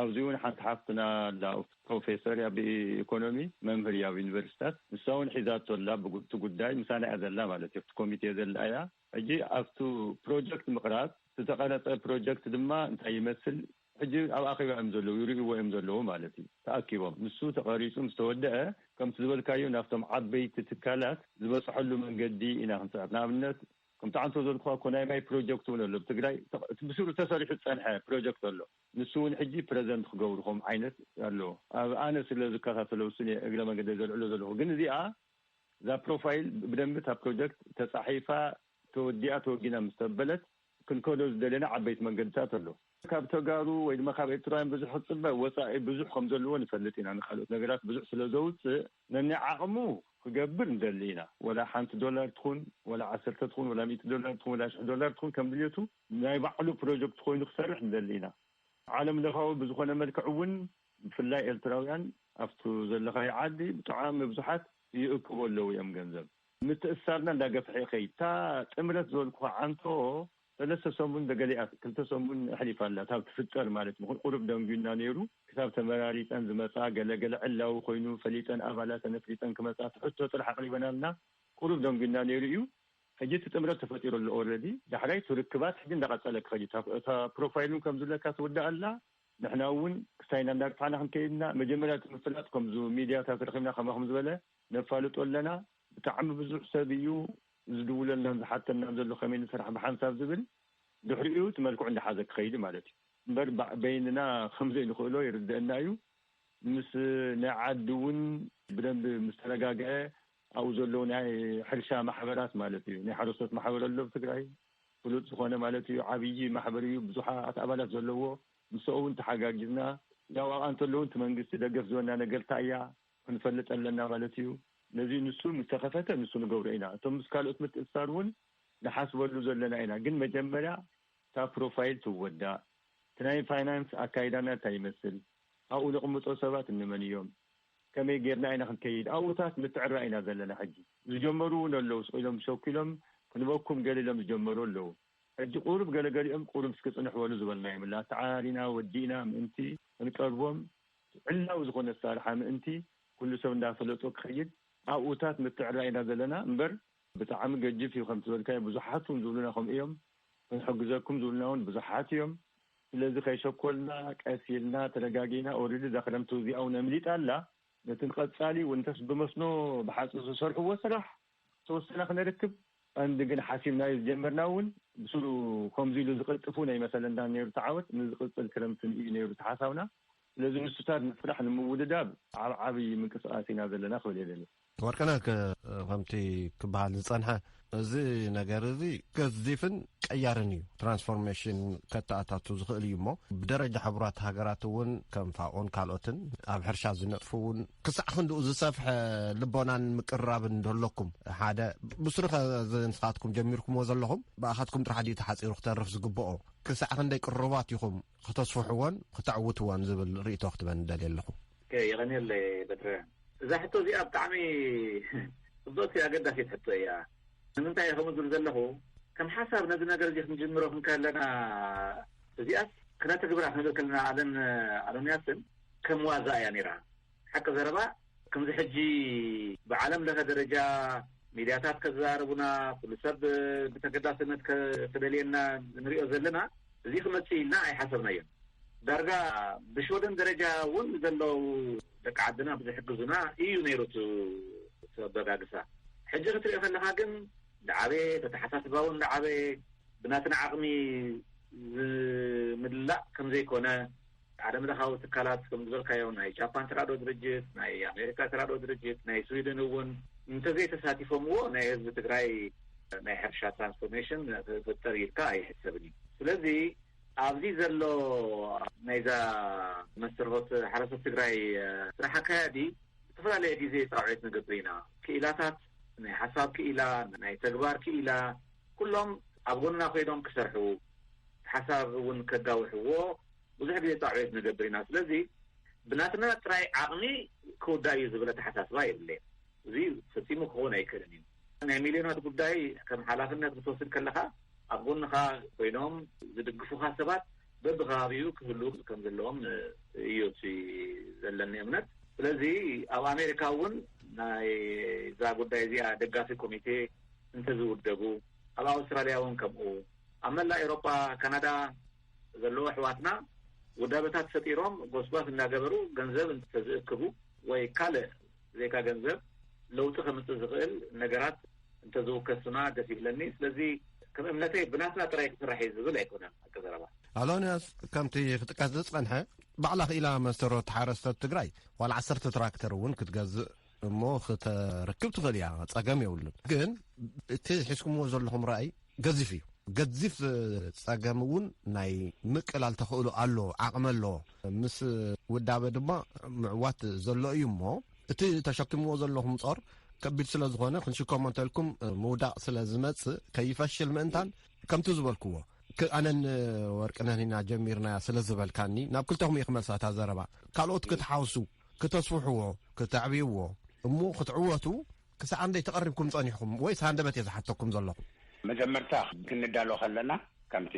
ኣብዚ እውን ሓንቲ ሓፍትና ኣላ ፕሮፌሰር እያ ብኢኮኖሚ መምህር እያ ኣብ ዩኒቨርሲታት። ንሳ እውን ሒዛቶ ኣላ ብጉ- እቲ ጉዳይ ምሳና እያ ዘላ ማለት እዩ። ኣብቲ ኮሚቴ ዘላ እያ። ሕጂ ኣብቱ ፕሮጀክት ምቕራፅ ዝተቐረፀ ፕሮጀክት ድማ እንታይ ይመስል ሕጂ ኣብ ኣኼባ እዮም ዘለዉ ይርእይዎ እዮም ዘለዉ ማለት እዩ። ተኣኪቦም ንሱ ተቐሪፁ ምስ ተወደአ ከምቲ ዝበልካዮ ናብቶም ዓበይቲ ትካላት ዝበፅሐሉ መንገዲ ኢና ክንፅዕር። ንኣብነት ከምቲ ዓንቶ ዘልኩኻ እኮ ናይ ማይ ፕሮጀክት እውን ኣሎ ብትግራይ እቲ ብስሩ ተሰሪሑ ዝፀንሐ ፕሮጀክት ኣሎ። ንሱ እውን ሕጂ ፕረዘንት ክገብሩ ከም ዓይነት ኣሎ። ኣብ ኣነ ስለ ዝከታተሎ ውስን እየ እግረ መንገዲ ዘልዕሎ ዘለኹ። ግን እዚኣ እዛ ፕሮፋይል ብደንቢ እታ ፕሮጀክት ተፃሒፋ ተወዲኣ ተወጊና ምስ ተበለት ክንከዶ ዝደለና ዓበይቲ መንገድታት ኣሎ። ካብ ተጋሩ ወይ ድማ ካብ ኤርትራውያን ብዙሕ ክፅበ ወፃኢ ብዙሕ ከም ዘለዎ ንፈልጥ ኢና። ንካልኦት ነገራት ብዙሕ ስለ ዘውፅእ ነናይ ዓቕሙ ክገብር ንደሊ ኢና። ወላ ሓንቲ ዶላር ትኹን ወላ ዓሰርተ ትኹን ወላ ሚእቲ ዶላር ትኹን ወላ ሽሕ ዶላር ትኹን ከም ድልየቱ ናይ ባዕሉ ፕሮጀክት ኮይኑ ክሰርሕ ንደሊ ኢና። ዓለም ለኻዊ ብዝኾነ መልክዕ እውን ብፍላይ ኤርትራውያን ኣብቱ ዘለኻዮ ዓዲ ብጣዕሚ ብዙሓት ይእክቦ ኣለዉ እዮም ገንዘብ። ምትእሳርና እንዳገፍሐ ይኸይድ። እታ ጥምረት ዝበልኩኻ ዓንቶ ሰለስተ ሰሙን ደገሊኣ ክልተ ሰሙን ኣሕሊፋ ኣላ። እታ ትፍጠር ማለት ምኹን ቁሩብ ደንጉዩና ነይሩ። ክሳብ ተመራሪፀን ዝመፃ ገለገለ ዕላዊ ኮይኑ ፈሊጠን ኣባላተን ኣፍሊጠን ክመፃ ትሕቶ ጥራሕ ኣቕሪበናልና ቁሩብ ደንጉዩና ነይሩ እዩ። ሕጂ እቲ ጥምረት ተፈጢሩ ኣሎ ኦልሬዲ። ዳሕራይ ትርክባት ሕጂ እንዳቐፀለ ክኸድ እዩ። እታ- እታ ፕሮፋይል እውን ከም ዝብለካ ትውዳእ ኣላ። ንሕና እውን ክሳይና እንዳርፋዕና ክንከይድና መጀመርያ እቲ ምፍላጥ ከምዚ ሚድያታት ረኺብና ከማኹም ዝበለ ነፋልጦ ኣለና። ብጣዕሚ ብዙሕ ሰብ እዩ ዝድውለልናን ዝሓተናን ዘሎ ከመይ ንስራሕ ብሓንሳብ ዝብል። ድሕሪኡ እቲ መልክዑ እንዳሓዘ ክኸይድ ማለት እዩ። እምበር ባ- በይንና ከም ዘይንኽእሎ ይርደአና እዩ። ምስ ናይ ዓዲ እውን ብደንብ ምስ ተረጋግዐ ኣብኡ ዘለዉ ናይ ሕርሻ ማሕበራት ማለት እዩ። ናይ ሓረስቶት ማሕበር ኣሎ ኣብ ትግራይ ፍሉጥ ዝኾነ ማለት እዩ። ዓብዪ ማሕበር እዩ፣ ብዙሓት ኣባላት ዘለዎ። ምስኡ እውን ተሓጋጊዝና ያው ኣብኣ እንተለዉ እቲ መንግስቲ ደገፍ ዝበና ነገር እንታይ እያ ክንፈልጥ ኣለና ማለት እዩ። ነዚ ንሱ ምስ ተኸፈተ ንሱ ንገብሮ ኢና። እቶም ምስ ካልኦት ምትእስሳር እውን ንሓስበሉ ዘለና ኢና። ግን መጀመርያ እታ ፕሮፋይል ትወዳእ፣ እቲ ናይ ፋይናንስ ኣካይዳና እንታይ ይመስል፣ ኣብኡ ንቕምጦ ሰባት እንመን እዮም፣ ከመይ ጌርና ኢና ክንከይድ ኣብኡታት ምትዕራ ኢና ዘለና። ሕጂ ዝጀመሩ እውን ኣለዉ፣ ስቕ ኢሎም ሸኩሎም ክንበኩም ገለ ኢሎም ዝጀመሩ ኣለዉ። ሕጂ ቁሩብ ገለገሊኦም ቁሩብ እስኪ ጽንሕ በሉ ዝበልናዮም ኣላ። ተዓራሪና ወዲእና ምእንቲ ክንቀርቦም ዕላዊ ዝኾነ ኣሰራርሓ ምእንቲ ኩሉ ሰብ እንዳፈለጦ ክኸይድ ኣብኡታት ምትዕራ ኢና ዘለና እምበር ብጣዕሚ ገጅፍ እዩ። ከም ዝበልካዮ ብዙሓት እውን ዝብሉና ከምኡ እዮም። ክንሕግዘኩም ዝብሉና እውን ብዙሓት እዮም። ስለዚ ከይሸኮልና ቀስ ኢልና ተረጋጊና ኦሪዲ እዛ ክረምቲ እዚኣ እውን ኣምሊጣ ኣላ። ነቲ ቀጻሊ እውን እንተስ ብመስኖ ብሓፁ ዝሰርሕዎ ስራሕ ተወሰነ ክነርክብ ቀንዲ ግን ሓሲብናዮ ዝጀመርና እውን ብስሩ ከምዚ ኢሉ ዝቕልጥፉ ናይ መሰለንዳ ነይሩ ተዓወት ንዝቕፅል ክረምቲ እዩ ነይሩ ተሓሳብና። ስለዚ ንሱታት ንስራሕ ንምውድዳብ ኣብ ዓብዪ ምንቅስቃስ ኢና ዘለና ክብል የደሊ። ወርቅነህ ከ- ከምቲ ክበሃል ዝጸንሐ እዚ ነገር እዚ ገዚፍን ቀያርን እዩ። ትራንስፎርሜሽን ከተኣታቱ ዝኽእል እዩ እሞ ብደረጃ ሕቡራት ሃገራት እውን ከም ፋኦን ካልኦትን ኣብ ሕርሻ ዝነጥፉ እውን ክሳዕ ክንድኡ ዝሰፍሐ ልቦናን ምቅርራብን እንደለኩም ሓደ ብስሩ ከ እዚ ንስኻትኩም ጀሚርኩምዎ ዘለኹም ብኣኻትኩም ጥራሕ ድዩ ተሓፂሩ ክተርፍ ዝግብኦ? ክሳዕ ክንደይ ቅሩባት ኢኹም ክተስፍሕዎን ክተዕውትዎን ዝብል ርእይቶ ክትበን ደልየ ኣለኹ። የቐንየለይ በትረ። እዛ ሕቶ እዚኣ ብጣዕሚ ፅብቕቲ ኣገዳሲት ሕቶ እያ። ንምንታይ ከምኡ ዝብል ዘለኹ ከም ሓሳብ ነዚ ነገር እዚ ክንጅምሮ ክንከለና እዚኣስ ክነትግብራ ክንብል ከለና ኣለን ኣዶንያስን ከም ዋዛ እያ ነይራ። ሓቂ ዘረባ ከምዚ ሕጂ ብዓለም ለኸ ደረጃ ሚድያታት ከዘራርቡና ኩሉ ሰብ ብተገዳስነት ከደልየና ንሪኦ ዘለና እዚ ክመፅእ ኢልና ኣይሓሰብናዮን። ዳርጋ ብሽወደን ደረጃ እውን ዘለዉ ደቂ ዓድና ብዝሕግዙና እዩ ነይሩ እቲ ኣበጋግሳ። ሕጂ ክትሪኦ ከለካ ግን ዳዓበየ፣ ተተሓሳስባ እውን ዳዓበየ፣ ብናትና ዓቕሚ ዝምላእ ከም ዘይኮነ ዓለም ለኻዊ ትካላት ከም ዝበልካዮ ናይ ጃፓን ተራድኦ ድርጅት፣ ናይ ኣሜሪካ ተራድኦ ድርጅት፣ ናይ ስዊድን እውን እንተዘይተሳቲፎምዎ ናይ ህዝቢ ትግራይ ናይ ሕርሻ ትራንስፎርሜሽን ክፍጠር ኢልካ ኣይሕሰብን እዩ። ስለዚ ኣብዚ ዘሎ ናይዛ መስተርሆት ሓረስቶት ትግራይ ስራሕ ኣካያዲ ዝተፈላለየ ግዜ ፃውዒት ንገብር ኢና። ክኢላታት ናይ ሓሳብ ክኢላ፣ ናይ ተግባር ክኢላ ኩሎም ኣብ ጎንና ኮይኖም ክሰርሑ ሓሳብ እውን ከጋውሕዎ ብዙሕ ግዜ ፃውዒት ንገብር ኢና። ስለዚ ብናትና ጥራይ ዓቕሚ ክውዳእ እዩ ዝብል ኣተሓሳስባ የብለይን። እዚ ፈፂሙ ክኸውን ኣይክእልን እዩ። ናይ ሚልዮናት ጉዳይ ከም ሓላፍነት ክትወስድ ከለካ ኣብ ጎንኻ ኮይኖም ዝድግፉኻ ሰባት በብከባቢኡ ክህሉ ከም ዘለዎም እዩ እቲ ዘለኒ እምነት። ስለዚ ኣብ ኣሜሪካ እውን ናይዛ ጉዳይ እዚኣ ደጋፊ ኮሚቴ እንተዝውደቡ፣ ኣብ ኣውስትራልያ እውን ከምኡ፣ ኣብ መላእ ኤውሮጳ፣ ካናዳ ዘለዉ ኣሕዋትና ውዳበታት ፈጢሮም ጎስጓስ እናገበሩ ገንዘብ እንተዝእክቡ ወይ ካልእ ዘይካ ገንዘብ ለውጢ ከምፅእ ዝኽእል ነገራት እንተዝውከሱና ደስ ይብለኒ። ስለዚ ከም እምነተይ ብናትና ጥራይ ክስራሕ እዩ ዝብል ኣይኮነን። ሓቂ ዘረባ። ኣሎንያስ፣ ከምቲ ክጥቀስ ዝጸንሐ፣ ባዕላ ክኢላ መስተርሆት ሓረስቶት ትግራይ ዋላ ዓሰርተ ትራክተር እውን ክትገዝእ እሞ ክተርክብ ትኽእል እያ፣ ጸገም የብሉን። ግን እቲ ሒዝኩምዎ ዘለኹም ራእይ ገዚፍ እዩ። ገዚፍ ጸገም እውን ናይ ምቅላል ተኽእሎ ኣሎ፣ ዓቕሚ ኣሎ። ምስ ውዳበ ድማ ምዕዋት ዘሎ እዩ እሞ እቲ ተሸኪምዎ ዘለኹም ጾር ከቢድ ስለ ዝኾነ ክንሽከሞ እንተልኩም ምውዳቕ ስለ ዝመጽእ ከይፈሽል ምእንታን ከምቲ ዝበልክዎ ኣነን ወርቅነህን ኢና ጀሚርናያ ስለ ዝበልካኒ ናብ ክልተኹም እየ ክመልሳ እታ ዘረባ። ካልኦት ክትሓውሱ፣ ክተስፍሕዎ፣ ክተዕብይዎ እሞ ክትዕወቱ ክሳዕ ክንደይ ተቐሪብኩም ጸኒሕኩም ወይስ ሃንደበት እየ ዝሓተኩም ዘለኹ? መጀመርታ ክንዳሎ ከለና ከምቲ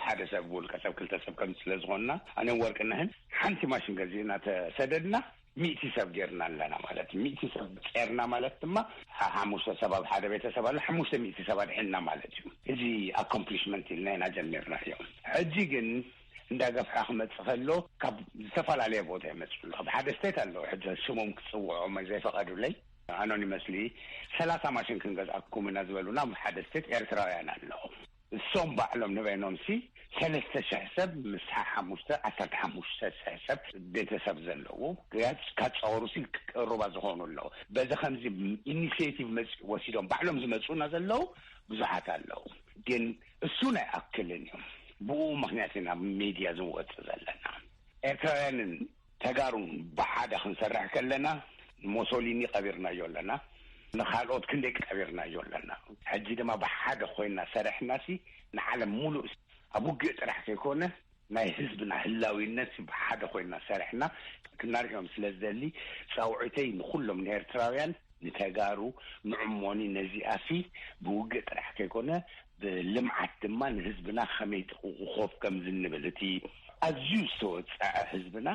ሓደ ሰብ ውልቀ ሰብ ክልተ ሰብ ከም ስለ ዝኾንና ኣነን ወርቅነህን ሓንቲ ማሽን ገዚእና ተሰደድና ሚእቲ ሰብ ጌርና ኣለና ማለት እዩ። ሚእቲ ሰብ ጼርና ማለት ድማ ሓሙሽተ ሰብ ኣብ ሓደ ቤተሰብ ኣሎ፣ ሓሙሽተ ሚእቲ ሰብ ኣድሒንና ማለት እዩ። እዚ ኣኮምፕሊሽመንት ኢልና ኢና ጀሚርናዮ። ሕጂ ግን እንዳገፍሐ ክመጽእ ከሎ ካብ ዝተፈላለየ ቦታ ይመጽእ ኣሎ። ካብ ሓደ ስቴት ኣለዉ፣ ሕጂ ሽሞም ክጽውዖም ዘይፈቐዱለይ፣ ኣኖኒመስሊ ሰላሳ ማሽን ክንገዝኣኩም ኢና ዝበሉና ሓደ ስቴት ኤርትራውያን ኣለዉ። እሶም ባዕሎም ንበይኖምሲ ሰለስተ ሽሕ ሰብ፣ ምስ ሓሙሽተ፣ ዓሰርተ ሓሙሽተ ሽሕ ሰብ ቤተሰብ ዘለዎ ካጸወሩ ሲ ቅሩባ ዝኾኑ ኣለዉ። በዚ ከምዚ ኢኒሽቲቭ መጽ-፣ ወሲዶም ባዕሎም ዝመጹና ዘለዉ ብዙሓት ኣለዉ። ግን እሱ ናይ ኣክልን እዮም። ብኡ ምኽንያት ኢና ሚድያ ዝወጽእ ዘለና። ኤርትራውያንን ተጋሩን ብሓደ ክንሰርሕ ከለና ሞሶሊኒ ቀቢርናዮ ኣለና፣ ንኻልኦት ክንደይ ቀቢርናዮ ኣለና። ሕጂ ድማ ብሓደ ኮይና ሰሪሕና ሲ ንዓለም ሙሉእ ኣብ ውግእ ጥራሕ ከይኮነ ናይ ህዝብና ህላዊነት ሲ ብሓደ ኮይና ሰሪሕና ክናርዮም ስለ ዝደሊ ጻውዒተይ ንኹሎም ንኤርትራውያን ንተጋሩ ንዕሞኒ ነዚኣ ሲ ብውግእ ጥራሕ ከይኮነ ብልምዓት ድማ ንህዝብና ከመይ ጥቑቑ ኮፍ ከም ዝንብል እቲ ኣዝዩ ዝተወፀዐ ህዝብና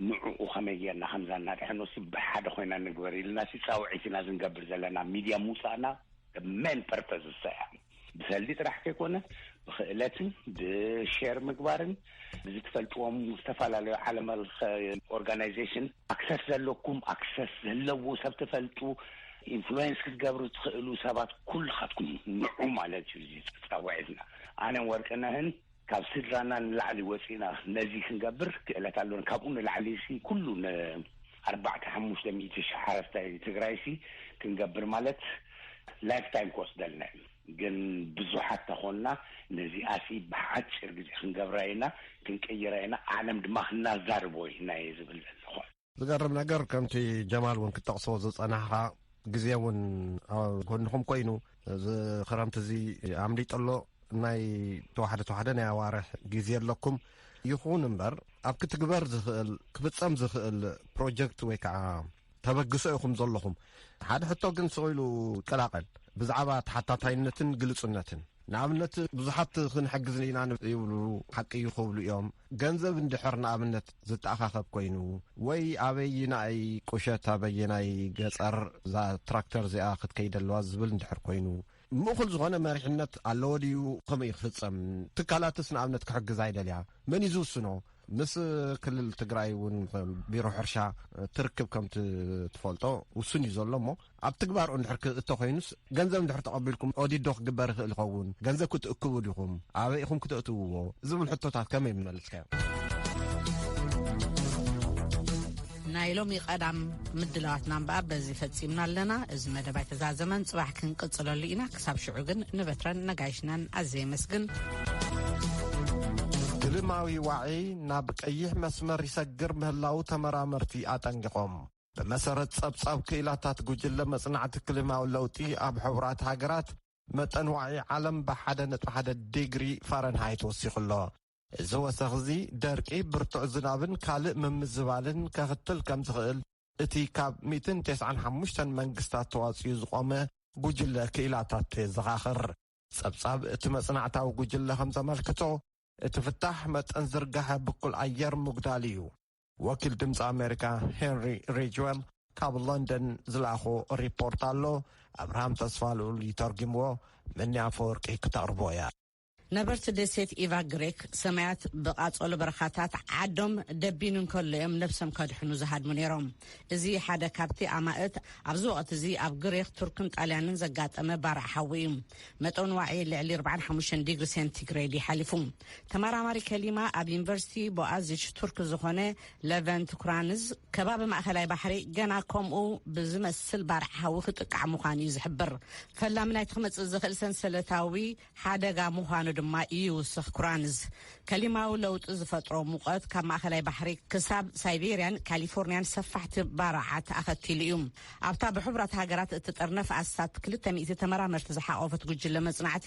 ንዕኡ ከመይ ጌርና ከምዛ እናድሕኖ ሲ ብሓደ ኮይና ንግበር ኢልና ሲ ጻውዒት ኢና ዝንገብር ዘለና። ሚድያ ምውፃእና ሜን ፐርፐዝ እሳ እያ። ብሰልዲ ጥራሕ ከይኮነ ብክእለትን ብሼር ምግባርን ብዝትፈልጥዎም ዝተፈላለዩ ዓለም ለኸ ኦርጋናይዜሽን ኣክሰስ ዘለኩም ኣክሰስ ዘለዎ ሰብ ትፈልጡ ኢንፍሉዌንስ ክትገብሩ ትኽእሉ ሰባት ኩልኻትኩም ንዑ ማለት እዩ። እዚ ፃውዒትና ኣነን ወርቅነህን ካብ ስድራና ንላዕሊ ወፂና ነዚ ክንገብር ክእለት ኣሎን ካብኡ ንላዕሊ ሲ ኩሉ ን ኣርባዕተ ሓሙሽተ ሚእቲ ሽሕ ሓረስታይ ትግራይ ሲ ክንገብር ማለት ላይፍ ታይም ክወስደልና እዩ። ግን ብዙሓት ተኾንና ነዚኣ ሲ ብሓጭር ግዜ ክንገብራ ኢና፣ ክንቅይራ ኢና፣ ዓለም ድማ ክናዛርቦ ኢና እየ ዝብል ዘለኹ። ዝገርም ነገር ከምቲ ጀማል እውን ክጠቕሶ ዝጸናሕኻ ግዜ እውን ኣብ ጎንኹም ኮይኑ እዚ ክረምቲ እዚ ኣምሊጡ ኣሎ። ናይ ተዋሕደ ተዋሕደ ናይ ኣዋርሕ ግዜ ኣለኩም። ይኹን እምበር ኣብ ክትግበር ዝኽእል ክፍጸም ዝኽእል ፕሮጀክት ወይ ከዓ ተበግሶ ኢኹም ዘለኹም። ሓደ ሕቶ ግን ስቕ ኢሉ ይቀላቐል ብዛዕባ ተሓታታይነትን ግልጹነትን። ንኣብነት ብዙሓት ክንሕግዝ ኢና ይብሉ፣ ሓቂ እዩ ክብሉ እዮም። ገንዘብ እንድሕር ንኣብነት ዝተኣኻኸብ ኮይኑ ወይ ኣበይናይ ቁሸት ኣበየናይ ገጸር እዛ ትራክተር እዚኣ ክትከይድ ኣለዋ ዝብል እንድሕር ኮይኑ ምእኹል ዝኾነ መሪሕነት ኣለዎ ድዩ? ከመይ ክፍጸም? ትካላትስ ንኣብነት ክሕግዛ ይደልያ መን እዩ ዝውስኖ? ምስ ክልል ትግራይ እውን ቢሮ ሕርሻ ትርክብ ከም ትፈልጦ ውሱን እዩ ዘሎ እሞ ኣብ ትግባር እንድሕር ክእቶ ኮይኑስ ገንዘብ እንድሕር ተቐቢልኩም ኦዲት ዶ ክግበር ይኽእል ይኸውን? ገንዘብ ክትእክቡ ዲኹም? ኣበይ ኢኹም ክተእትውዎ? ዝብል ሕቶታት ከመይ ምመለስካዮ? ናይ ሎሚ ቀዳም ምድላዋትና እምበኣር በዚ ፈጺምና ኣለና። እዚ መደብ ኣይተዛዘመን፣ ጽባሕ ክንቅጽለሉ ኢና። ክሳብ ሽዑ ግን ንበትረን ነጋይሽነን ኣዘ የመስግን። ክልማዊ ዋዒ ናብ ቀይሕ መስመር ይሰግር ምህላው ተመራመርቲ ኣጠንቂቖም። ብመሰረት ጸብጻብ ክኢላታት ጉጅለ መጽናዕቲ ክልማዊ ለውጢ ኣብ ሕቡራት ሃገራት መጠን ዋዒ ዓለም ብሓደ ነጥቢ ሓደ ዲግሪ ፋረንሃይት ወሲኹ ኣሎ። እዚ ወሰኽ እዚ ደርቂ፣ ብርቱዕ ዝናብን ካልእ ምምዝባልን ከኽትል ከም ዝኽእል እቲ ካብ ሚእትን ተስዓን ሓሙሽተን መንግስታት ተዋጽኡ ዝቖመ ጉጅለ ክኢላታት የዘኻኽር። ጸብጻብ እቲ መጽናዕታዊ ጉጅለ ከም ዘመልክቶ፣ እቲ ፍታሕ መጠን ዝርጋሐ ብኩል ኣየር ምጉዳል እዩ። ወኪል ድምፂ ኣሜሪካ ሄንሪ ሪጅዌል ካብ ሎንደን ዝለኣኾ ሪፖርት ኣሎ። ኣብርሃም ተስፋ ልኡል ይተርጉምዎ፣ መኒ ኣፈወርቂ ክተቕርቦ እያ። ነበርቲ ደሴት ኢቫ ግሪክ ሰማያት ብቓጸሎ በረኻታት ዓዶም ደቢኑ እንከሎ እዮም ነብሶም ከድሕኑ ዝሃድሙ ነይሮም። እዚ ሓደ ካብቲ ኣማእት ኣብዚ ወቕቲ እዚ ኣብ ግሪክ፣ ቱርክን ጣልያንን ዘጋጠመ ባርዕ ሓዊ እዩ። መጠን ዋዒ ልዕሊ ኣርባዓን ሓሙሽተን ዲግሪ ሴንቲግሬድ ይሓሊፉ። ተመራማሪ ከሊማ ኣብ ዩኒቨርሲቲ ቦኣዚች ቱርክ ዝኾነ ለቨንት ኩራንዝ፣ ከባቢ ማእከላይ ባሕሪ ገና ከምኡ ብዝመስል ባርዕ ሓዊ ክጥቃዕ ምዃኑ እዩ ዝሕብር። ፈላሚ ናይቲ ክመጽእ ዝኽእል ሰንሰለታዊ ሓደጋ ምዃኑ ድማ ይውስኽ ኩራንዝ። ከሊማዊ ለውጢ ዝፈጥሮ ሙቐት ካብ ማእከላይ ባሕሪ ክሳብ ሳይቤርያን ካሊፎርንያን ሰፋሕቲ ባርዓት ኣኸቲሉ እዩ። ኣብታ ብሕቡራት ሃገራት እትጥርነፍ ኣስታት ክልተ ሚእቲ ተመራመርቲ ዝሓቖፈት ጉጅለ መጽናዕቲ፣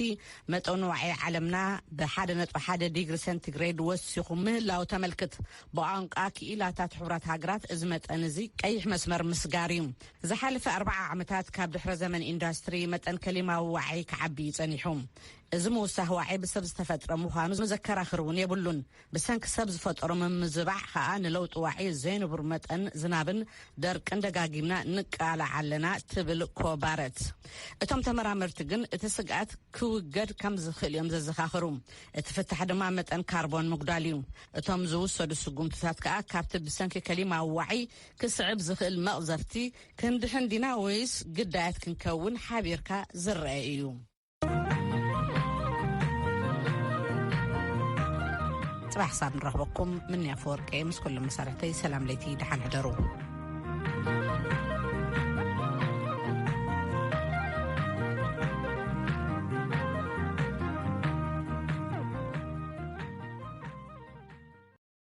መጠን ዋዒ ዓለምና ብሓደ ነጥቢ ሓደ ዲግሪ ሴንቲግሬድ ወሲኹ ምህላው ተመልክት። ብቋንቋ ክኢላታት ሕቡራት ሃገራት እዚ መጠን እዚ ቀይሕ መስመር ምስጋር እዩ። ዝሓለፈ ኣርባዓ ዓመታት ካብ ድሕረ ዘመን ኢንዱስትሪ መጠን ከሊማዊ ዋዒ ክዓቢ እዩ ጸኒሑ። እዚ ምውሳኽ ዋዒ ብሰብ ዝተፈጥረ ምዃኑ ዘከራኽር እውን የብሉን። ብሰንኪ ሰብ ዝፈጠሮ ምምዝባዕ ኸኣ ንለውጢ ዋዒ ዘይንቡር መጠን ዝናብን ደርቅን ደጋጊምና ንቃላዕ ኣለና ትብል ኮባረት። እቶም ተመራመርቲ ግን እቲ ስግኣት ክውገድ ከም ዝኽእል እዮም ዘዘኻኽሩ። እቲ ፍታሕ ድማ መጠን ካርቦን ምጉዳል እዩ። እቶም ዝውሰዱ ስጉምትታት ከኣ ካብቲ ብሰንኪ ከሊማ ዋዒ ክስዕብ ዝኽእል መቕዘፍቲ ክንድሕን ዲና ወይስ ግዳያት ክንከውን ሓቢርካ ዝረአ እዩ። ጽባሕ ሳብ ንረኽበኩም። ምንያ ፈወርቀ ምስ ኩሎም መሳርሕተይ ሰላም ለይቲ፣ ደሓን ሕደሩ።